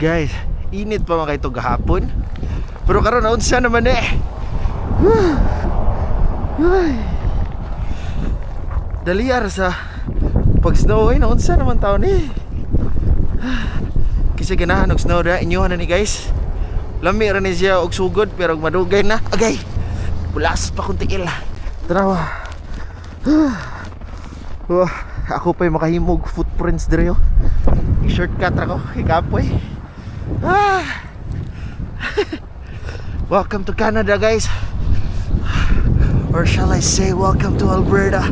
Guys, init pa man kaayo gahapon. Pero karon naunsa naman eh. Ay. Dali ra sa pag snow ay, naunsa naman taon eh. Kasi ganahan og snow ra inyohan na ni, guys. Lami ra ni siya og sugod pero og madugay na. Agay. Bulas pa kong tiil. Tanawa. Wah, ako pa'y makahimog footprints dire oh. I-shortcut ra ko, ikapoy. Ah. Welcome to Canada, guys. Or shall I say, welcome to Alberta.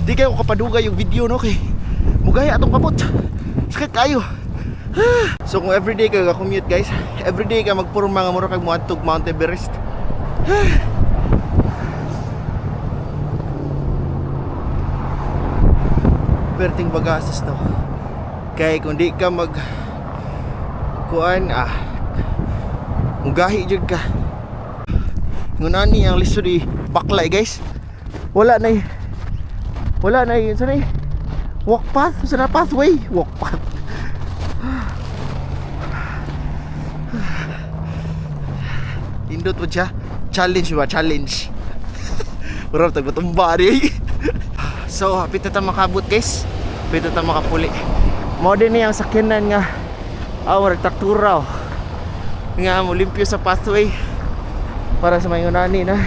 Di kayo kapadugay yung video, no, kay mugaya atong kamot. Sakit kayo. So kung everyday ka commute, guys, everyday ka magpurma nga mura kag moadtog Mount Everest. Perting baga sa snow. Kay kung di ka mag kuan ah, mugahi jud ka. Ngunani ang lisod i baklay, guys. Wala na sa na walk path, sa na pathway, walk path. Indot mo siya. Challenge ba? Challenge. Murag tagpatumba di. So, hapit na ta makabot, guys. Hapit na ta makapuli. Mao din ni ang sakyanan nga ah, murag traktura oh. Nga mo limpyo sa pathway para sa mga unani na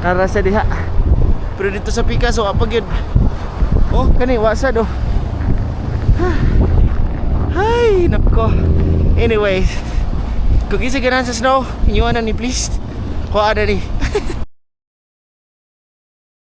nara sa diha. Pero dito sa Picasso, apag yun. Oh, kani wa sad oh. Ay, nako. Anyways, kung isa ganahan sa snow, inyuan na ni, please. Kuha na ni.